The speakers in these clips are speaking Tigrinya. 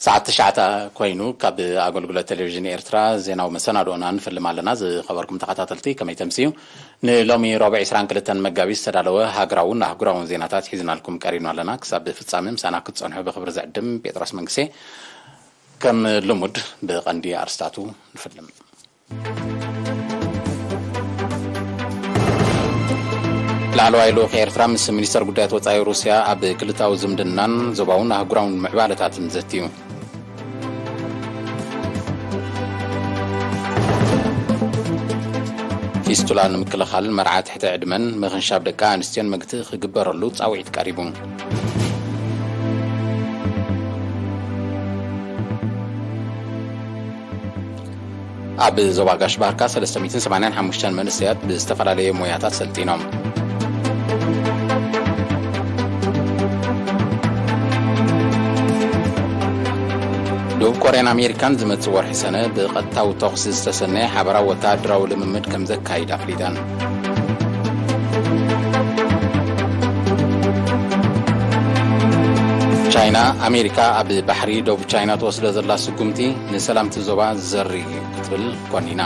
ሰዓት ትሽዓተ ኮይኑ ካብ ኣገልግሎት ቴሌቪዥን ኤርትራ ዜናዊ መሰናድኦና ንፍልም ኣለና። ዝኸበርኩም ተኸታተልቲ ከመይ ተምስዩ? ንሎሚ ረቡዕ ዕስራን ክልተን መጋቢት ዝተዳለወ ሃገራውን ኣህጉራውን ዜናታት ሒዝናልኩም ቀሪብና ኣለና። ክሳብ ፍጻሜ ምሳና ክትጸንሑ ብኽብሪ ዝዕድም ጴጥሮስ መንግስቴ። ከም ልሙድ ብቐንዲ ኣርስታቱ ንፍልም። ላዕለዋይ ልኡኽ ኤርትራ ምስ ሚኒስተር ጉዳያት ወጻኢ ሩስያ ኣብ ክልታዊ ዝምድናን ዞባውን ኣህጉራውን ምዕባለታትን ዘትዩ። ፊስቱላ ንምክልኻል መርዓ ትሕቲ ዕድመን ምኽንሻብ ደቂ ኣንስትዮን መግትኢ ክግበረሉ ጻውዒት ቀሪቡ። ኣብ ዞባ ጋሽ ባርካ ሰለስተ ሚእትን ሰማንያን ሓሙሽተን መንእሰያት ብዝተፈላለየ ሞያታት ሰልጢኖም። ደቡብ ኮርያን ኣሜሪካን ዝመጽእ ወርሒ ሰነ ብቐጥታዊ ተኹሲ ዝተሰነየ ሓበራዊ ወተሃደራዊ ልምምድ ከም ዘካይድ ኣፍሊጠን። ቻይና፣ ኣሜሪካ ኣብ ባሕሪ ደቡብ ቻይና ትወስዶ ዘላ ስጉምቲ ንሰላምቲ ዞባ ዘርኢ እዩ ክትብል ኮኒና።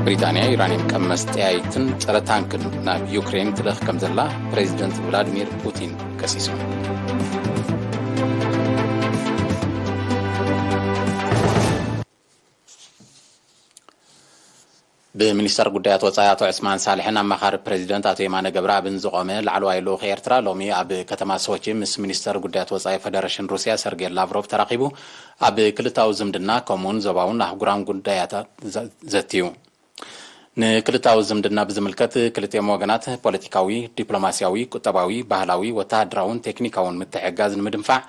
ብሪጣንያ ዩራኒየም ቀመስ ጠያይትን ጸረ ታንክን ናብ ዩክሬን ትልእኽ ከም ዘላ ፕሬዚደንት ቭላዲሚር ፑቲን ከሲሱ። ብሚኒስተር ጉዳያት ወጻኢ ኣቶ ዑስማን ሳልሕን ኣማኻሪ ፕሬዚደንት ኣቶ የማነ ገብረኣብን ዝቖመ ላዕለዋይ ልኡኽ ኤርትራ ሎሚ ኣብ ከተማ ሶቺ ምስ ሚኒስተር ጉዳያት ወጻኢ ፈደረሽን ሩስያ ሰርጌይ ላቭሮቭ ተራኺቡ ኣብ ክልታዊ ዝምድና ከምኡውን ዞባውን ኣህጉራውን ጉዳያት ዘ-፣ ዘትዩ። ንክልታዊ ዝምድና ብዝምልከት ክልቲኦም ወገናት ፖለቲካዊ፣ ዲፕሎማስያዊ፣ ቁጠባዊ፣ ባህላዊ፣ ወተሃደራውን ቴክኒካውን ምትሕግጋዝ ንምድንፋዕ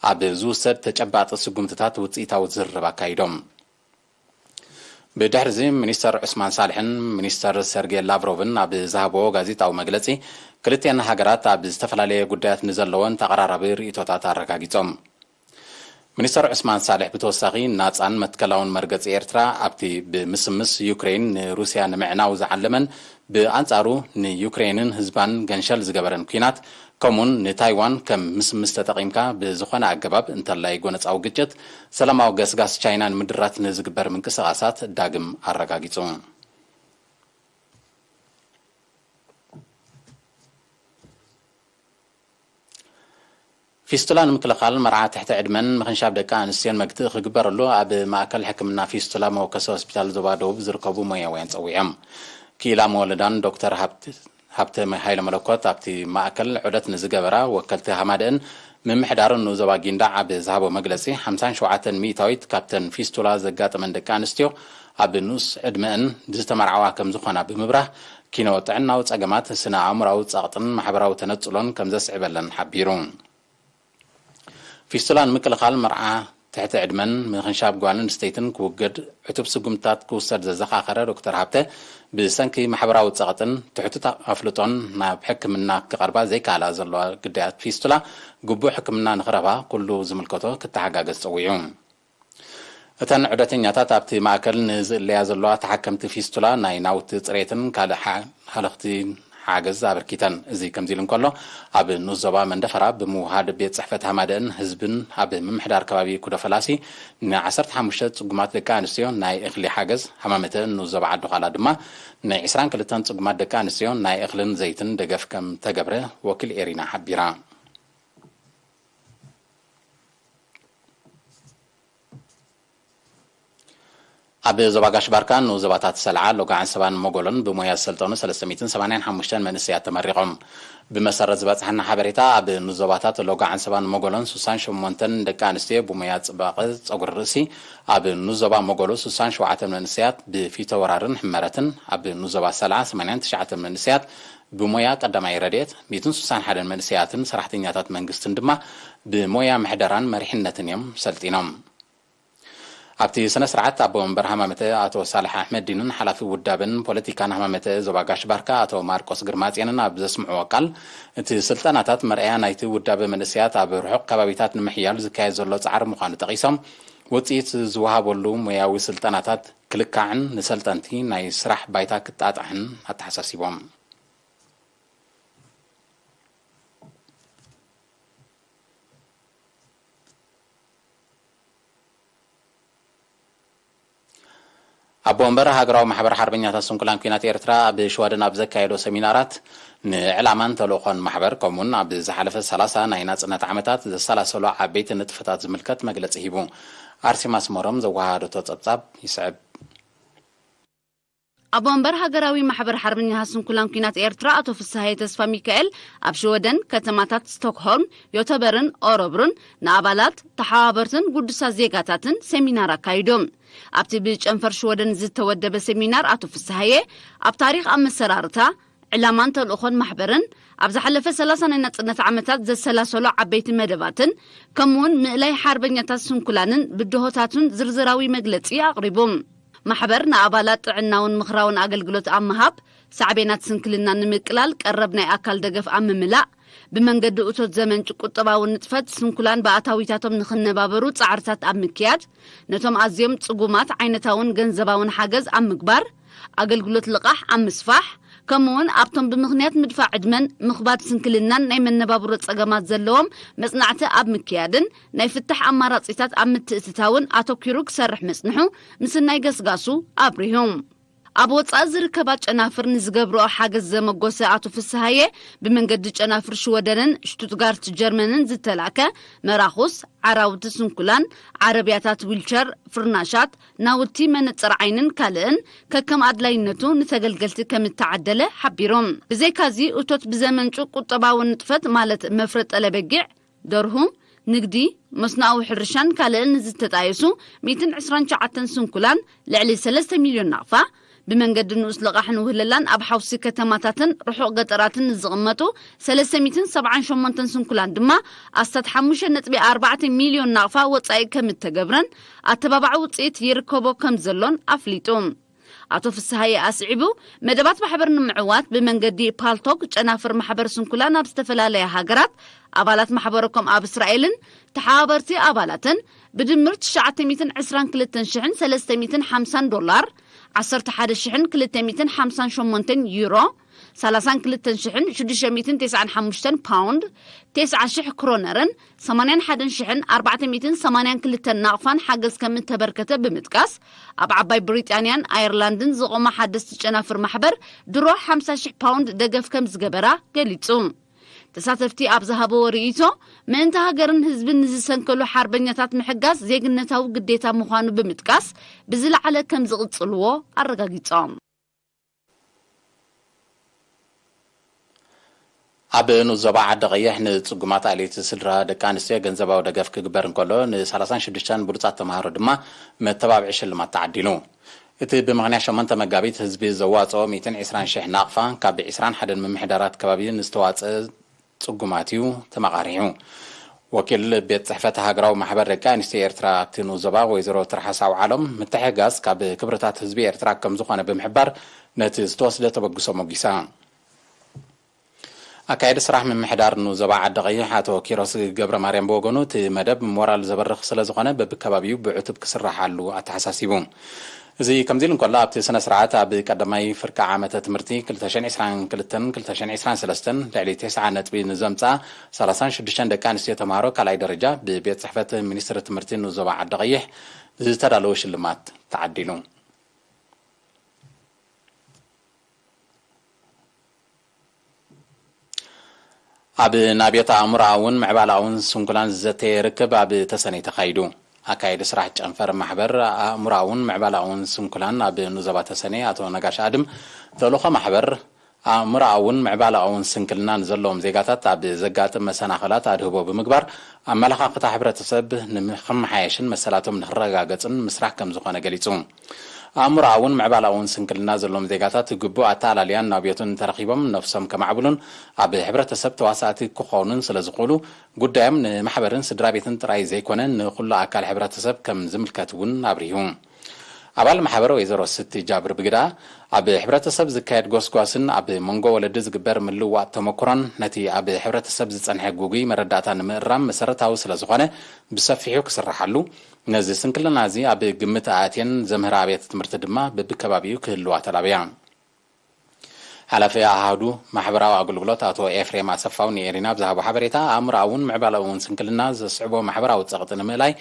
ኣብ ዝውሰድ ተጨባጢ ስጉምትታት ውጽኢታዊ ዝርርብ ኣካይዶም። ብድሕሪዚ ሚኒስተር ዑስማን ሳልሕን ሚኒስተር ሰርጌ ላቭሮቭን ኣብ ዝሃብዎ ጋዜጣዊ መግለጺ፣ ክልቲኣን ሃገራት ኣብ ዝተፈላለየ ጉዳያት ንዘለወን ተቐራራቢ ርእይቶታት ኣረጋጊጾም። ሚኒስተር ዑስማን ሳልሕ ብተወሳኺ፣ ናጻን መትከላውን መርገጺ ኤርትራ ኣብቲ ብምስምስ ዩክሬን ንሩስያ ንምዕናው ዝዓለመን ብኣንጻሩ ንዩክሬንን ህዝባን ገንሸል ዝገበረን ኲናት፣ ከምኡን ንታይዋን ከም ምስምስ ተጠቒምካ ብዝኾነ ኣገባብ እንተላይ ጎነጻዊ ግጭት፣ ሰላማዊ ገስጋስ ቻይና ንምድራት ንዝግበር ምንቅስቓሳት ዳግም ኣረጋጊጹ። ፊስቱላ ንምክልኻል መርዓ ትሕቲ ዕድመን ምኽንሻብ ደቂ ኣንስትዮን መግትኢ ክግበረሉ ኣብ ማእከል ሕክምና ፊስቱላ መወከሲ ሆስፒታል ዞባ ደቡብ ዝርከቡ ሞያውያን ጸዊዖም። ክኢላ መወለዳን ዶክተር ሃብት-፣ ሃብተ ሃይለ መለኮት ኣብቲ ማእከል ዑደት ንዝገበራ ወከልቲ ሃማደእን ምምሕዳርን ንኡስ ዞባ ጊንዳዕ ኣብ ዝሃቦ መግለጺ፣ ሓምሳን ሸውዓተን ሚእታዊት ካብተን ፊስቱላ ዘጋጠመን ደቂ ኣንስትዮ ኣብ ንኡስ ዕድመእን ዝተመርዓዋ ከም ዝኾና ብምብራህ፣ ኪኖ ጥዕናዊ ጸገማት፣ ስነ ኣእምሮኣዊ ጸቕጥን ማሕበራዊ ተነጽሎን ከም ዘስዕበለን ሓቢሩ። ፊስቱላ ንምክልኻል መርዓ ትሕቲ ዕድመን ምኽንሻብ ጓል ኣንስተይትን ክውገድ ዕቱብ ስጉምትታት ክውሰድ ዘዘኻኸረ ዶክተር ሃብተ፣ ብሰንኪ ማሕበራዊ ጸቕጥን ትሕቱት ኣፍልጦን ናብ ሕክምና ክቐርባ ዘይከኣላ ዘለዋ ግዳያት ፊስቱላ ግቡእ ሕክምና ንኽረኽባ ኩሉ ዝምልከቶ ክተሓጋገዝ ጸዊዑ። እተን ዑደተኛታት ኣብቲ ማእከል ንዝእለያ ዘለዋ ተሓከምቲ ፊስቱላ ናይ ናውቲ ጽሬትን ካልእ ሓ-፣ ሃለኽቲ ሓገዝ ኣበርኪተን። እዚ ከምዚ ኢሉ እንከሎ፣ ኣብ ንኡስ ዞባ መንደፈራ ብምውሃድ ቤት ጽሕፈት ሃማደእን ህዝብን ኣብ ምምሕዳር ከባቢ ኩዶ ፈላሲ ንዓሰርተ ሓሙሽተ ጽጉማት ደቂ ኣንስትዮ ናይ እኽሊ ሓገዝ፣ ሃማመተ ንኡስ ዞባ ዓዲ ዃላ ድማ ንዕስራን ክልተን ጽጉማት ደቂ ኣንስትዮ ናይ እኽልን ዘይትን ደገፍ ከም ተገብረ ወኪል ኤሪና ሓቢራ። ኣብ ዞባ ጋሽ ባርካ ንኡስ ዞባታት ሰልዓ፣ ሎጋዓን ሰባን ሞጎሎን ብሞያ ዝሰልጠኑ ሰለስተ ሚእትን ሰማንያን ሓሙሽተን መንእሰያት ተመሪቖም። ብመሰረት ዝበጽሓና ሓበሬታ፣ ኣብ ንኡስ ዞባታት ሎጋዓን ሰባን ሞጎሎን ሱሳን ሸሞንተን ደቂ ኣንስትዮ ብሞያ ጽባቐ ጸጉሪ ርእሲ፣ ኣብ ንኡስ ዞባ ሞጎሎ ሱሳን ሸውዓተን መንእሰያት ብፊቶ ወራርን ሕመረትን፣ ኣብ ንኡስ ዞባ ሰልዓ ሰማንያን ትሽዓተን መንእሰያት ብሞያ ቀዳማይ ረድኤት፣ ሚእትን ሱሳን ሓደን መንእሰያትን ሰራሕተኛታት መንግስትን ድማ ብሞያ ምሕደራን መሪሕነትን እዮም ሰልጢኖም። ኣብቲ ስነ ስርዓት ኣቦ መንበር ሃማመተ ኣቶ ሳልሕ ኣሕመዲንን ሓላፊ ውዳበን ፖለቲካን ሃማመተ ዞባ ጋሽ ባርካ ኣቶ ማርቆስ ግርማጽዮንን ኣብ ዘስምዕዎ ቃል፣ እቲ ስልጠናታት መርኣያ ናይቲ ውዳበ መንእሰያት ኣብ ርሑቕ ከባቢታት ንምሕያል ዝካየድ ዘሎ ጻዕሪ ምዃኑ ጠቒሶም፣ ውጽኢት ዝወሃበሉ ሞያዊ ስልጠናታት ክልካዕን ንሰልጠንቲ ናይ ስራሕ ባይታ ክጣጣሕን ኣተሓሳሲቦም። ኣቦ ወንበር ሃገራዊ ማሕበር ሓርበኛታት ስንኩላን ኲናት ኤርትራ ኣብ ሽወደን ኣብ ዘካየዶ ሰሚናራት፣ ንዕላማን ተልእኾን ማሕበር፣ ከምኡውን ኣብ ዝሓለፈ ሰላሳ ናይ ናጽነት ዓመታት ዘሰላሰሎ ዓበይቲ ንጥፈታት ዝምልከት መግለጺ ሂቡ። ኣርሴማ ኣስመሮም ዘወሃሃደቶ ጸብጻብ ይስዕብ። ኣቦ ወንበር ሃገራዊ ማሕበር ሓርበኛታት ስንኩላን ኲናት ኤርትራ ኣቶ ፍስሃየ ተስፋ ሚካኤል ኣብ ሽወደን ከተማታት ስቶክሆልም፣ ዮተበርን ኦረብሩን ንኣባላት፣ ተሓባበርትን ግዱሳት ዜጋታትን ሰሚናር ኣካይዶም። ኣብቲ ብጨንፈር ሽወደን ዝተወደበ ሰሚናር ኣቶ ፍስሃየ ኣብ ታሪኽ ኣመሰራርታ፣ ዕላማን ተልእኾን ማሕበርን፣ ኣብ ዝሓለፈ ሰላሳ ናይ ናጽነት ዓመታት ዘሰላሰሎ ዓበይቲ መደባትን፣ ከምኡውን ምእላይ ሓርበኛታት ስንኩላንን ብድሆታቱን ዝርዝራዊ መግለጺ ኣቕሪቡ። ማሕበር ንኣባላት ጥዕናውን ምኽራውን ኣገልግሎት ኣብ ምሃብ፣ ሳዕቤናት ስንክልና ንምቅላል ቀረብ ናይ ኣካል ደገፍ ኣብ ምምላእ፣ ብመንገዲ እቶት ዘመንጭ ቁጠባዊ ንጥፈት ስንኩላን ብኣታዊታቶም ንኽነባበሩ ጻዕርታት ኣብ ምክያድ፣ ነቶም ኣዝዮም ጽጉማት ዓይነታውን ገንዘባውን ሓገዝ ኣብ ምግባር፣ ኣገልግሎት ልቓሕ ኣብ ምስፋሕ፣ ከምኡውን ኣብቶም ብምኽንያት ምድፋዕ ዕድመን ምኽባድ ስንክልናን ናይ መነባብሮ ጸገማት ዘለዎም መጽናዕቲ ኣብ ምክያድን ናይ ፍታሕ ኣማራጺታት ኣብ ምትእትታውን ኣተኲሩ ክሰርሕ ምጽንሑ ምስናይ ገስጋሱ ኣብሪሁ። ኣብ ወጻኢ ዝርከባ ጨናፍር ንዝገብርኦ ሓገዝ ዘመጎሰ ኣቶ ፍስሃየ፣ ብመንገዲ ጨናፍር ሽወደንን ሽቱትጋርት ጀርመንን ዝተላከ መራኹስ፣ ዓራውቲ ስንኩላን፣ ዓረብያታት ዊልቸር፣ ፍርናሻት፣ ናውቲ መነጽር ዓይንን ካልእን ከከም ኣድላይነቱ ንተገልገልቲ ከም እተዓደለ ሓቢሩ። ብዘይካዚ እቶት ብዘመንጩ ቁጠባዊ ንጥፈት ማለት መፍረ ጠለበጊዕ፣ ደርሁ፣ ንግዲ፣ መስኖኣዊ ሕርሻን ካልእን ንዝተጣየሱ ሚእትን ዕስራን ትሽዓተን ስንኩላን ልዕሊ ሰለስተ ሚልዮን ናቕፋ፣ ብመንገዲ ንኡስ ልቓሕን ውህለላን ኣብ ሓውሲ ከተማታትን ርሑቕ ገጠራትን ንዝቕመጡ ሰለስተ ሚእትን ሰብዓን ሸሞንተን ስንኩላን ድማ ኣስታት ሓሙሽተ ነጥቢ ኣርባዕተ ሚልዮን ናቕፋ ወጻኢ ከም እተገብረን ኣተባባዒ ውጽኢት ይርከቦ ከም ዘሎን ኣፍሊጡ። ኣቶ ፍስሃየ ኣስዒቡ፣ መደባት ማሕበር ንምዕዋት ብመንገዲ ፓልቶክ ጨናፍር ማሕበር ስንኩላን ኣብ ዝተፈላለያ ሃገራት ኣባላት ማሕበረኮም ኣብ እስራኤልን ተሓባበርቲ ኣባላትን ብድምር ትሽዓተ ሚእትን ዕስራን ክልተን ሽሕን ሰለስተ ሚእትን ሓምሳን ዶላር፣ ዓሰርተ ሓደ ሽሕን ክልተ ሚእትን ሓምሳን ሸሞንተን ዩሮ፣ ሰላሳን ክልተን ሽሕን ሽዱሽተ ሚእትን ተስዓን ሓሙሽተን ፓውንድ፣ ተስዓ ሽሕ ክሮነርን ሰማንያን ሓደን ሽሕን ኣርባዕተ ሚእትን ሰማንያን ክልተን ናቕፋን ሓገዝ ከም እተበርከተ ብምጥቃስ፣ ኣብ ዓባይ ብሪጣንያን ኣየርላንድን ዝቖመ ሓደስቲ ጨናፍር ማሕበር ድሮ ሓምሳ ሽሕ ፓውንድ ደገፍ ከም ዝገበራ ገሊጹ። ተሳተፍቲ ኣብ ዝሃብዎ ርእይቶ፣ ምእንቲ ሃገርን ህዝብን ንዝሰንከሉ ሓርበኛታት ምሕጋዝ ዜግነታዊ ግዴታ ምዃኑ ብምጥቃስ፣ ብዝለዓለ ከም ዝቕጽልዎ ኣረጋጊጾም። ኣብ ንኡስ ዞባ ዓዲ ቀይሕ ንጽጉማት ኣልየቲ ስድራ ደቂ ኣንስትዮ ገንዘባዊ ደገፍ ክግበር እንከሎ፣ ን ሰላሳን ሽዱሽተን ብሉጻት ተምሃሮ ድማ መተባብዒ ሽልማት ተዓዲሉ። እቲ ብምኽንያት ሸሞንተ መጋቢት ህዝቢ ዘዋጽኦ ሚእትን ዕስራን ሽሕ ናቕፋ ካብ ዕስራን ሓደን ምምሕዳራት ከባቢ ንዝተዋጽአ ጽጉማት እዩ ተመቓሪሑ። ወኪል ቤት ጽሕፈት ሃገራዊ ማሕበር ደቂ ኣንስትዮ ኤርትራ ኣብቲ ንኡስ ዞባ ወይዘሮ ትርሓስ ኣውዓሎም፣ ምትሕግጋዝ ካብ ክብርታት ህዝቢ ኤርትራ ከም ዝኾነ ብምሕባር፣ ነቲ ዝተወስደ ተበግሶ ሞጊሳ። ኣካየዲ ስራሕ ምምሕዳር ንኡስ ዞባ ዓዲ ቀይሕ ኣቶ ኪሮስ ገብረ ማርያም ብወገኑ፣ እቲ መደብ ሞራል ዘበርኽ ስለ ዝኾነ በብከባቢኡ ብዕቱብ ክስራሓሉ ኣተሓሳሲቡ። እዚ ከምዚ ኢሉ እንከሎ፣ ኣብቲ ስነ ስርዓት ኣብ ቀዳማይ ፍርቂ ዓመተ ትምህርቲ ክልተ ሽሕን ዕስራን ክልተን ክልተ ሽሕን ዕስራን ሰለስተን ልዕሊ ተስዓ ነጥቢ ንዘምጽኣ ሰላሳን ሽዱሽተን ደቂ ኣንስትዮ ተምሃሮ ካልኣይ ደረጃ ብቤት ጽሕፈት ሚኒስትሪ ትምህርቲ ንኡስ ዞባ ዓዲ ቀይሕ ዝተዳለወ ሽልማት ተዓዲሉ። ኣብ ናብዮት ኣእምሮኣውን ምዕባለኣውን ስንኩላን ዝዘተየ ርክብ ኣብ ተሰነይ ተኻይዱ። ኣካየዲ ስራሕ ጨንፈር ማሕበር ኣእምሮኣውን ምዕባለኣውን ስንኩላን ኣብ ንኡስ ዞባ ተሰነይ ኣቶ ነጋሽ ኣድም፣ ተልእኾ ማሕበር ኣእምሮኣውን ምዕባለኣውን ስንክልና ንዘለዎም ዜጋታት ኣብ ዘጋጥም መሰናኽላት ኣድህቦ ብምግባር፣ ኣመለኻኽታ ሕብረተሰብ ንክመሓየሽን መሰላቶም ንክረጋገጽን ምስራሕ ከም ዝኾነ ገሊጹ። ኣእምሮኣውን ምዕባለኣውን ስንክልና ዘለዎም ዜጋታት ግቡእ ኣተኣላልያን ናብዮትን ተረኺቦም ነፍሶም ከማዕብሉን ኣብ ሕብረተሰብ ተዋሳእቲ ክኾኑን ስለ ዝኽእሉ፣ ጉዳዮም ንማሕበርን ስድራ ቤትን ጥራይ ዘይኮነ ንኹሉ ኣካል ሕብረተሰብ ከም ዝምልከት እውን ኣብሪሁ። ኣባል ማሕበር ወይዘሮ ስቲ ጃብር ብግዳ፣ ኣብ ሕብረተሰብ ዝካየድ ጎስጓስን ኣብ መንጎ ወለዲ ዝግበር ምልውዋጥ ተመክሮን ነቲ ኣብ ሕብረተሰብ ዝጸንሐ ጉጉይ መረዳእታ ንምእራም መሰረታዊ ስለ ዝኾነ፣ ብሰፊሑ ክስርሓሉ፣ ነዚ ስንክልና እዚ ኣብ ግምት ኣእትየን ዘምህራ ኣብያተ ትምህርቲ ድማ በብከባቢኡ ክህልዋ ተላብያ። ሓላፊ ኣሃዱ ማሕበራዊ ኣገልግሎት ኣቶ ኤፍሬም ኣሰፋው ንኤሪና ብዝሃቦ ሓበሬታ፣ ኣእምሮኣውን ምዕባለኣውን ስንክልና ዘስዕቦ ማሕበራዊ ጸቕጢ ንምእላይ፣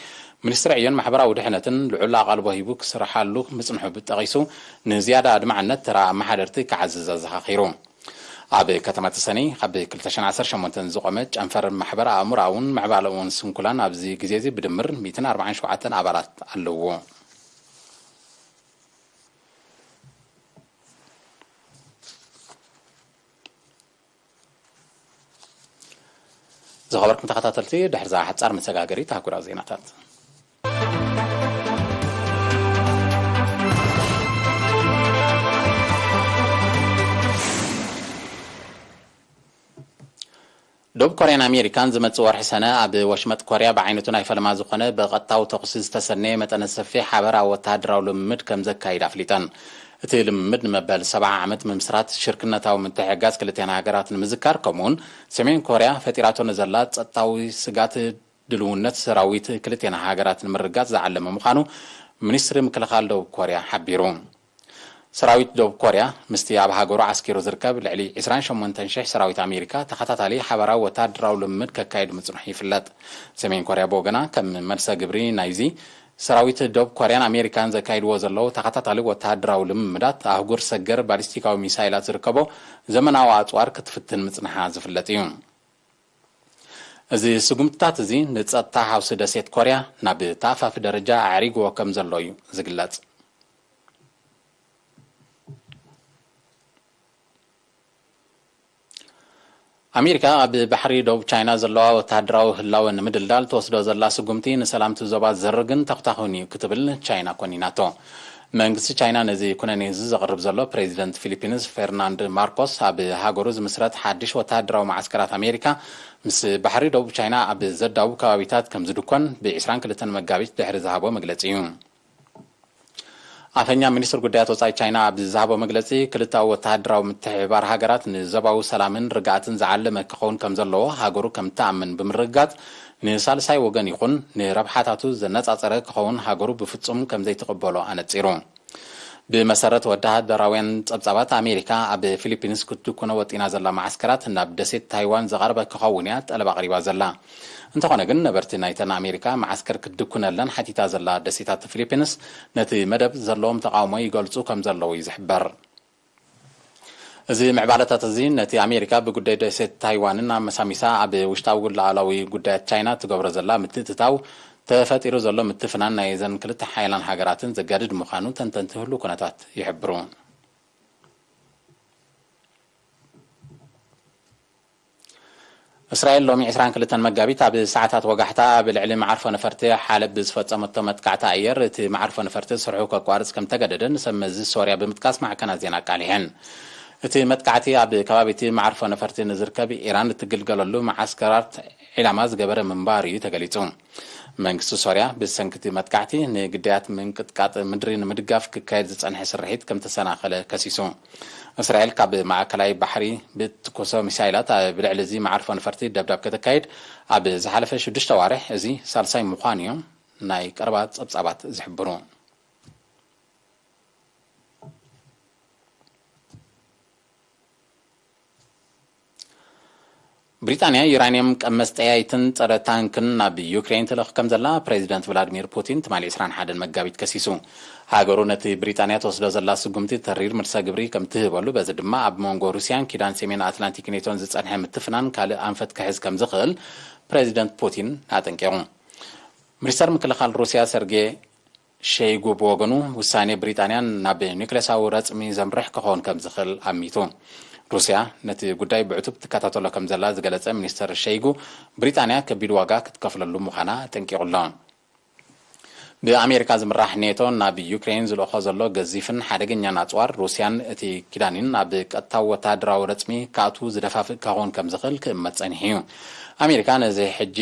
ሚኒስትሪ ዕዮን ማሕበራዊ ድሕነትን ልዑል ኣቓልቦ ሂቡ ክስርሓሉ ምጽንሑ ጠቒሱ፣ ንዝያዳ ኣድማዕነት ተራ ኣመሓደርቲ ክዓዝዝ ኣዘኻኺሩ። ኣብ ከተማ ተሰነይ ካብ ክልተ ሽሕን ዓሰርተ ሸሞንተን ዝቖመ ጨንፈር ማሕበር ኣእምሮኣውን ምዕባለኣውን ስንኩላን ኣብዚ ግዜ እዚ ብድምር ሚእትን ኣርባዓን ሸውዓተን ኣባላት ኣለዎ። ዝኸበርኩም ተኸታተልቲ፣ ድሕሪ እዛ ሓጻር መሰጋገሪት ኣህጉራዊ ዜናታት፣ ደቡብ ኮርያን ኣሜሪካን ዝመጽእ ወርሒ ሰነ ኣብ ወሽመጥ ኮርያ ብዓይነቱ ናይ ፈለማ ዝኾነ ብቐጥታዊ ተኹሲ ዝተሰነየ መጠነ ሰፊሕ ሓበራዊ ወተሃደራዊ ልምምድ ከም ዘካይድ ኣፍሊጠን። እቲ ልምምድ ንመበል ሰብዓ ዓመት ምምስራት ሽርክነታዊ ምትሕግጋዝ ክልቲኣን ሃገራት ንምዝካር፣ ከምኡውን ሰሜን ኮርያ ፈጢራቶ ንዘላ ጸጥታዊ ስጋት ድልውነት ሰራዊት ክልቲኣን ሃገራት ንምርግጋጽ ዝዓለመ ምዃኑ ሚኒስትሪ ምክልኻል ደቡብ ኮርያ ሓቢሩ። ሰራዊት ደቡብ ኮርያ ምስቲ ኣብ ሃገሩ ዓስኪሩ ዝርከብ ልዕሊ ዕስራን ሸሞንተን ሽሕ ሰራዊት ኣሜሪካ ተኸታታሊ ሓበራዊ ወተሃደራዊ ልምምድ ከካይድ ምጽንሑ ይፍለጥ። ሰሜን ኮርያ ብወገና፣ ከም መልሰ ግብሪ ናይዚ፣ ሰራዊት ደቡብ ኮርያን ኣሜሪካን ዘካይድዎ ዘለዉ ተኸታታሊ ወተሃደራዊ ልምምዳት፣ ኣህጉር ሰገር ባሊስቲካዊ ሚሳይላት ዝርከቦ ዘመናዊ ኣጽዋር ክትፍትን ምጽንሓ ዝፍለጥ እዩ። እዚ ስጉምትታት እዚ ንጸጥታ ሃውሲ ደሴት ኮርያ ናብ ተኣፋፊ ደረጃ ኣዕሪግዎ ከም ዘሎ እዩ ዝግለጽ። ኣሜሪካ ኣብ ባሕሪ ደቡብ ቻይና ዘለዋ ወተሃደራዊ ህላወ ንምድልዳል ትወስዶ ዘላ ስጉምቲ ንሰላም እቲ ዞባ ዘርግን ተኹታኹን እዩ ክትብል ቻይና ኮኒናቶ። መንግስቲ ቻይና ነዚ ኩነኔ እዚ ዘቕርብ ዘሎ፣ ፕሬዚደንት ፊሊፒንስ ፌርናንድ ማርኮስ ኣብ ሃገሩ ዝምስረት ሓድሽ ወተሃደራዊ መዓስከራት ኣሜሪካ ምስ ባሕሪ ደቡብ ቻይና ኣብ ዘዳውብ ከባቢታት ከም ዝድኮን ብ ዕስራን ክልተን መጋቢት ድሕሪ ዝሃቦ መግለጺ እዩ። ኣፈኛ ሚኒስትር ጉዳያት ወጻኢ ቻይና ኣብ ዝሃቦ መግለጺ፣ ክልተኣዊ ወተሃደራዊ ምትሕብባር ሃገራት ንዞባዊ ሰላምን ርግኣትን ዝዓለመ ክኸውን ከም ዘለዎ ሃገሩ ከም ትኣምን ብምርግጋጽ፣ ንሳልሳይ ወገን ይኹን ንረብሓታቱ ዘነጻጸረ ክኸውን ሃገሩ ብፍጹም ከም ዘይትቕበሎ ኣነጺሩ። ብመሰረት ወተሃደራውያን ጸብጻባት፣ ኣሜሪካ ኣብ ፊሊፒንስ ክትድኩኖ ወጢና ዘላ መዓስከራት ናብ ደሴት ታይዋን ዝቐረበ ክኸውን እያ ጠለብ ኣቕሪባ ዘላ። እንተኾነ ግን፣ ነበርቲ ናይተን ኣሜሪካ መዓስከር ክትድኩነለን ሓቲታ ዘላ ደሴታት ፊሊፒንስ፣ ነቲ መደብ ዘለዎም ተቓውሞ ይገልጹ ከም ዘለዉ እዩ ዝሕበር። እዚ ምዕባለታት እዚ፣ ነቲ ኣሜሪካ ብጉዳይ ደሴት ታይዋንን ኣመሳሚሳ ኣብ ውሽጣዊ ሉዓላዊ ጉዳያት ቻይና ትገብሮ ዘላ ምትእትታው፣ ተፈጢሩ ዘሎ ምትፍናን ናይ እዘን ክልተ ሓያላን ሃገራትን ዘጋድድ ምዃኑ ተንተንቲ ህሉው ኩነታት ይሕብሩ። እስራኤል ሎሚ ዕስራን ክልተን መጋቢት ኣብ ሰዓታት ወጋሕታ ኣብ ልዕሊ መዓርፎ ነፈርቲ ሓለብ ብዝፈጸመቶ መጥቃዕቲ ኣየር፣ እቲ መዓርፎ ነፈርቲ ስርሑ ከቋርጽ ከም ተገደደ ንሰብ መዚ ሶርያ ብምጥቃስ ማዕከናት ዜና ኣቃሊሐን። እቲ መጥቃዕቲ ኣብ ከባቢ እቲ መዓርፎ ነፈርቲ ንዝርከብ ኢራን እትግልገለሉ መዓስከራት ዒላማ ዝገበረ ምንባሩ እዩ ተገሊጹ። መንግስቲ ሶርያ ብሰንኪ እቲ መጥቃዕቲ ንግዳያት ምንቅጥቃጥ ምድሪ ንምድጋፍ ክካየድ ዝጸንሐ ስርሒት ከም ተሰናኸለ ከሲሱ። እስራኤል ካብ ማእከላይ ባሕሪ ብትኩሶ ሚሳይላት ኣብ ልዕሊ እዚ መዓርፎ ነፈርቲ ደብዳብ ከተካይድ ኣብ ዝሓለፈ ሽዱሽተ ኣዋርሕ እዚ ሳልሳይ ምዃኑ እዮም ናይ ቀረባ ጸብጻባት ዝሕብሩ። ብሪጣንያ ዩራንየም ቀመስ ጠያይትን ጸረ ታንክን ናብ ዩክሬን ትልእኽ ከም ዘላ ፕሬዚደንት ቭላድሚር ፑቲን ትማሊ ዕስራን ሓደን መጋቢት ከሲሱ። ሃገሩ ነቲ ብሪጣንያ ትወስዶ ዘላ ስጉምቲ ተሪር መልሰ ግብሪ ከም ትህበሉ፣ በዚ ድማ ኣብ መንጎ ሩስያን ኪዳን ሰሜን ኣትላንቲክ ኔቶን ዝጸንሐ ምትፍናን ካልእ ኣንፈት ክሕዝ ከም ዝኽእል ፕሬዚደንት ፑቲን ኣጠንቂቑ። ሚኒስተር ምክልኻል ሩስያ ሰርጌ ሸይጉ ብወገኑ፣ ውሳኔ ብሪጣንያ ናብ ኒውክሌሳዊ ረጽሚ ዘምርሕ ክኸውን ከም ዝኽእል ኣሚቱ። ሩስያ ነቲ ጉዳይ ብዕቱብ ትከታተሎ ከም ዘላ ዝገለጸ ሚኒስተር ሸይጉ፣ ብሪጣንያ ከቢድ ዋጋ ክትከፍለሉ ምዃና ኣጠንቂቑ ኣሎ። ብኣሜሪካ ዝምራሕ ኔቶ ናብ ዩክሬን ዝልእኾ ዘሎ ገዚፍን ሓደገኛን ኣጽዋር፣ ሩስያን እቲ ኪዳንን ናብ ቀጥታዊ ወተሃደራዊ ረጽሚ ክኣትዉ ዝደፋፍእ ክኸውን ከም ዝኽእል ክእመት ጸኒሑ እዩ። ኣሜሪካ ነዚ ሕጂ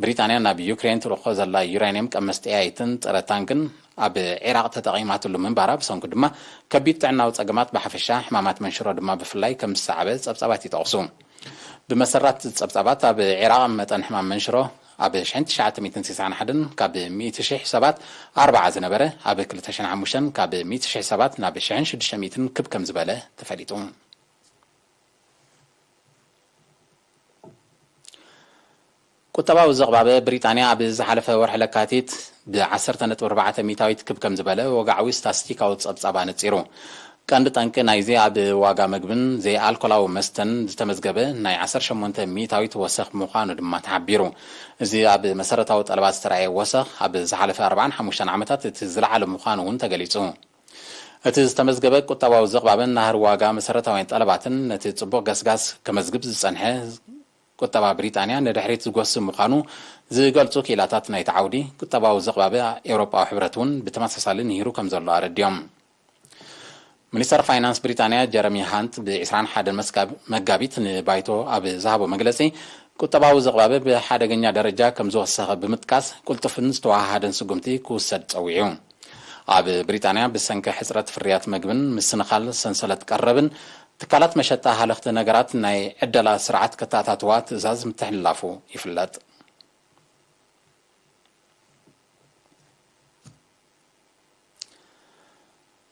ብሪጣንያ ናብ ዩክሬን ትልእኾ ዘላ ዩራንየም ቀመስ ጠያይትን ጸረ ታንክን፣ ኣብ ዒራቕ ተጠቒማትሉ ምንባራ፣ ብሰንኩ ድማ ከቢድ ጥዕናዊ ጸገማት ብሓፈሻ፣ ሕማማት መንሽሮ ድማ ብፍላይ ከም ዝሰዓበ ጸብጻባት ይጠቕሱ። ብመሰረት ጸብጻባት፣ ኣብ ዒራቕ መጠን ሕማም መንሽሮ ኣብ ሽሕን ትሽዓተ ሚእትን ስሳን ሓደን ካብ ሚእቲ ሽሕ ሰባት ኣርብዓ ዝነበረ፣ ኣብ ክልተ ሽሕን ሓሙሽተን ካብ ሚእቲ ሽሕ ሰባት ናብ ሽሕን ሽዱሽተ ሚእትን ክብ ከም ዝበለ ተፈሊጡ። ቁጠባዊ ዘቕባበ ብሪጣንያ ኣብ ዝሓለፈ ወርሒ ለካቲት ብ ዓሰርተ ነጥቢ ኣርባዕተ ሚእታዊት ክብ ከም ዝበለ ወግዓዊ ስታስቲካዊ ጸብጻብ ኣነጺሩ። ቀንዲ ጠንቂ ናይዚ ኣብ ዋጋ መግብን ዘይኣልኮላዊ መስተን ዝተመዝገበ ናይ ዓሰርተ ሸሞንተ ሚእታዊት ወሰኽ ምዃኑ ድማ ተሓቢሩ። እዚ ኣብ መሰረታዊ ጠለባት ዝተራእየ ወሰኽ ኣብ ዝሓለፈ ኣርባዓን ሓሙሽተን ዓመታት እቲ ዝለዓለ ምዃኑ እውን ተገሊጹ። እቲ ዝተመዝገበ ቁጠባዊ ዘቕባበን ናህሪ ዋጋ መሰረታውያን ጠለባትን ነቲ ጽቡቕ ገስጋስ ከመዝግብ ዝጸንሐ ቁጠባ ብሪጣንያ ንድሕሪት ዝጎስም ምዃኑ ዝገልጹ ክኢላታት ናይቲ ዓውዲ፣ ቁጠባዊ ዘቕባበ ኤውሮጳዊ ሕብረት እውን ብተመሳሳሊ ንሂሩ ከም ዘሎ ኣረዲኦም። ሚኒስተር ፋይናንስ ብሪጣንያ ጀረሚ ሃንት ብ ዕስራን ሓደን መስጋብ-፣ መጋቢት ንባይቶ ኣብ ዝሃቦ መግለጺ፣ ቁጠባዊ ዘቕባበ ብሓደገኛ ደረጃ ከም ዝወሰኸ ብምጥቃስ፣ ቅልጡፍን ዝተወሃሃደን ስጉምቲ ክውሰድ ጸዊዑ። ኣብ ብሪጣንያ ብሰንኪ ሕጽረት ፍርያት መግብን ምስንኻል ሰንሰለት ቀረብን፣ ትካላት መሸጣ ሃለኽቲ ነገራት ናይ ዕደላ ስርዓት ከተኣታትዋ ትእዛዝ ምትሕልላፉ ይፍለጥ።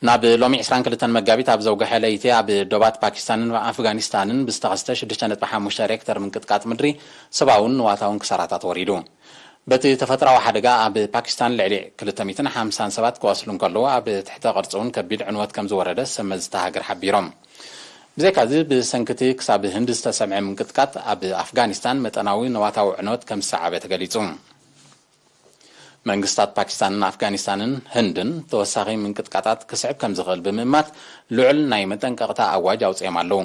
ናብ ሎሚ ዕስራን ክልተን መጋቢት ኣብ ዘውግሐ ለይቲ ኣብ ዶባት ፓኪስታንን ኣፍጋኒስታንን ብዝተኸስተ ሽዱሽተ ነጥቢ ሓሙሽተ ሬክተር ምንቅጥቃጥ ምድሪ ሰብኣውን ንዋታውን ክሳራታት ወሪዱ። በቲ ተፈጥሮኣዊ ሓደጋ ኣብ ፓኪስታን ልዕሊ ክልተ ሚእትን ሓምሳን ሰባት ክቆስሉ እንከለዉ፣ ኣብ ትሕተ ቅርጺ እውን ከቢድ ዕንወት ከም ዝወረደ ሰብ መዚ እታ ሃገር ሓቢሮም። ብዘይካዚ፣ ብሰንኪ እቲ ክሳብ ህንዲ ዝተሰምዐ ምንቅጥቃጥ፣ ኣብ ኣፍጋኒስታን መጠናዊ ንዋታዊ ዕንወት ከም ዝሰዓበ ተገሊጹ። መንግስታት ፓኪስታንን ኣፍጋኒስታንን ህንድን ተወሳኺ ምንቅጥቃጣት ክስዕብ ከም ዝኽእል ብምእማት፣ ልዑል ናይ መጠንቀቕታ ኣዋጅ ኣውጺኦም ኣለዉ።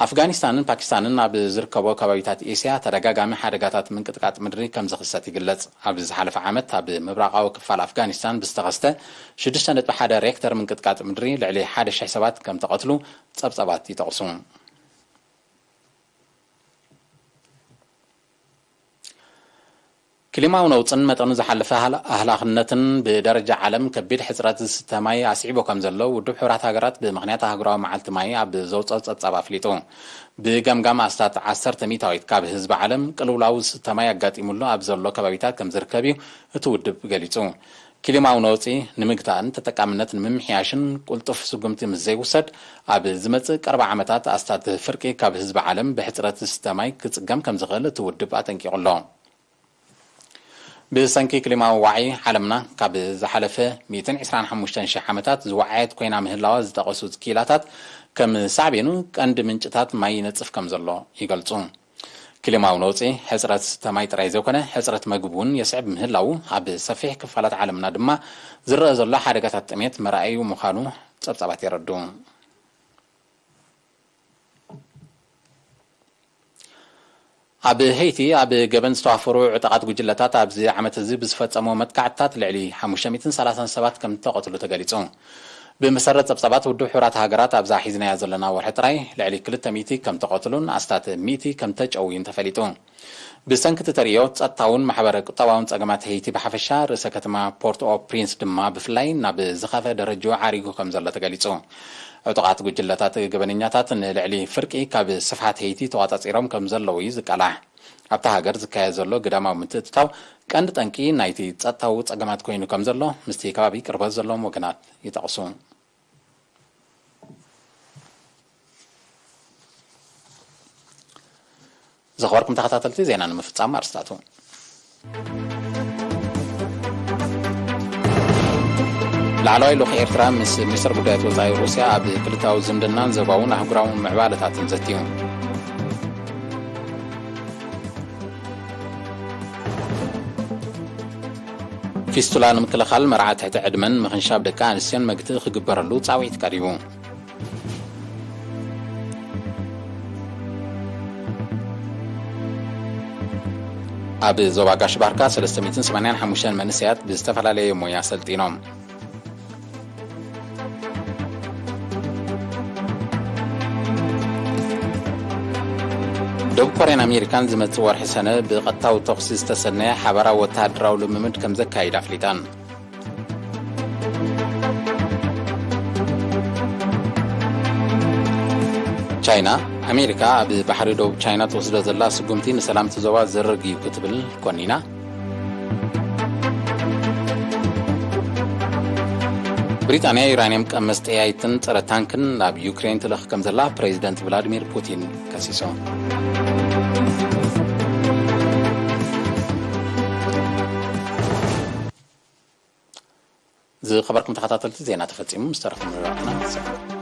ኣፍጋኒስታንን ፓኪስታንን ኣብ ዝርከቦ ከባቢታት ኤስያ ተደጋጋሚ ሓደጋታት ምንቅጥቃጥ ምድሪ ከም ዝኽሰት ይግለጽ። ኣብ ዝሓለፈ ዓመት ኣብ ምብራቓዊ ክፋል ኣፍጋኒስታን ብዝተኸስተ ሽዱሽተ ነጥቢ ሓደ ሬክተር ምንቅጥቃጥ ምድሪ ልዕሊ ሓደ ሽሕ ሰባት ከም ተቐትሉ ጸብጻባት ይጠቕሱ። ክሊማዊ ነውጽን መጠኑ ዝሓለፈ ኣህላ-፣ ኣህላኽነትን ብደረጃ ዓለም ከቢድ ሕጽረት ዝስተ ማይ ኣስዒቦ ከም ዘሎ ውድብ ሕቡራት ሃገራት ብምኽንያት ኣህጉራዊ መዓልቲ ማይ ኣብ ዘውጽኦ ጸብጻብ ኣፍሊጡ። ብገምጋም ኣስታት ዓሰርተ ሚእታዊት ካብ ህዝቢ ዓለም ቅልውላው ዝስተ ማይ ኣጋጢሙሉ ኣብ ዘሎ ከባቢታት ከም ዝርከብ እዩ እቲ ውድብ ገሊጹ። ክሊማዊ ነውጺ ንምግታእን ተጠቃምነት ንምምሕያሽን ቅልጡፍ ስጉምቲ ምስ ዘይውሰድ፣ ኣብ ዝመጽእ ቀረባ ዓመታት ኣስታት ፍርቂ ካብ ህዝቢ ዓለም ብሕጽረት ዝስተ ማይ ክጽገም ከም ዝኽእል እቲ ውድብ ኣጠንቂቑ ኣሎ። ብሰንኪ ክሊማዊ ዋዒ፣ ዓለምና ካብ ዝሓለፈ ሚእትን ዕስራን ሓሙሽተን ሽሕ ዓመታት ዝወዓየት ኮይና ምህላዋ ዝጠቐሱ ክኢላታት፣ ከም ሳዕቤኑ ቀንዲ ምንጭታት ማይ ይነጽፍ ከም ዘሎ ይገልጹ። ክሊማዊ ነውጺ፣ ሕጽረት ዝስተ ማይ ጥራይ ዘይኮነ፣ ሕጽረት መግቢ እውን የስዕብ ምህላዉ፣ ኣብ ሰፊሕ ክፋላት ዓለምና ድማ ዝረአ ዘሎ ሓደጋታት ጥሜት መርኣዩ ምዃኑ ጸብጻባት የረድኡ። ኣብ ሄይቲ ኣብ ገበን ዝተዋፈሩ ዕጡቓት ጉጅለታት ኣብዚ ዓመት እዚ ብዝፈጸሞ መጥቃዕትታት ልዕሊ ሓሙሽተ ሚእትን ሰላሳን ሰባት ከም እተቐትሉ ተገሊጹ። ብመሰረት ጸብጻባት ውድብ ሕቡራት ሃገራት፣ ኣብዛ ሒዝናያ ዘለና ወርሒ ጥራይ ልዕሊ ክልተ ሚእቲ ከም እተቐትሉን ኣስታት ሚእቲ ከም እተጨውዩን ተፈሊጡ። ብሰንኪ እቲ ተርእዮ፣ ጸጥታውን ማሕበረ ቁጠባውን ጸገማት ሄይቲ ብሓፈሻ፣ ርእሰ ከተማ ፖርት ኦ ፕሪንስ ድማ ብፍላይ ናብ ዝኸፍአ ደረጃ ዓሪጉ ከም ዘሎ ተገሊጹ። ዕጡቓት ጉጅለታት ገበነኛታት ንልዕሊ ፍርቂ ካብ ስፍሓት ሄይቲ ተቋጻጺሮም ከም ዘለዉ እዩ ዝቃላሕ። ኣብታ ሃገር ዝካየድ ዘሎ ግዳማዊ ምትእትታው ቀንዲ ጠንቂ ናይቲ ጸጥታዊ ጸገማት ኮይኑ ከም ዘሎ ምስቲ ከባቢ ቅርበት ዘለዎም ወገናት ይጠቕሱ። ዝኸበርኩም ተኸታተልቲ፣ ዜና ንምፍጻም ኣርስታቱ። ላዕለዋይ ልኡኽ ኤርትራ ምስ ሚኒስትር ጉዳያት ወጻኢ ሩስያ ኣብ ክልታዊ ዝምድናን ዞባውን ኣህጉራውን ምዕባለታትን ዘትዩ። ፊስቱላ ንምክልኻል መርዓ ትሕቲ ዕድመን ምኽንሻብ ደቂ ኣንስትዮን መግትኢ ክግበረሉ ጻውዒት ቀሪቡ። ኣብ ዞባ ጋሽ ባርካ ሰለስተ ሚእትን ሰማንያን ሓሙሽተን መንእሰያት ብዝተፈላለየ ሞያ ሰልጢኖም። ደቡብ ኮርያን ኣሜሪካን ዝመጽእ ወርሒ ሰነ ብቐጥታዊ ተኹሲ ዝተሰነየ ሓባራዊ ወተሃደራዊ ልምምድ ከም ዘካይድ ኣፍሊጠን። ቻይና፣ ኣሜሪካ ኣብ ባሕሪ ደቡብ ቻይና ትወስዶ ዘላ ስጉምቲ ንሰላም እቲ ዞባ ዘርግ እዩ ክትብል ኮኒና። ብሪጣንያ ዩራንየም ቀመስ ጠያይትን ጸረ ታንክን ናብ ዩክሬን ትልእኽ ከም ዘላ ፕሬዚደንት ቭላዲሚር ፑቲን ከሲሶም። ዝኸበርኩም ተኸታተልቲ፣ ዜና ተፈጺሙ። ምስ ተረፉ መደባትና ንሰማዕ።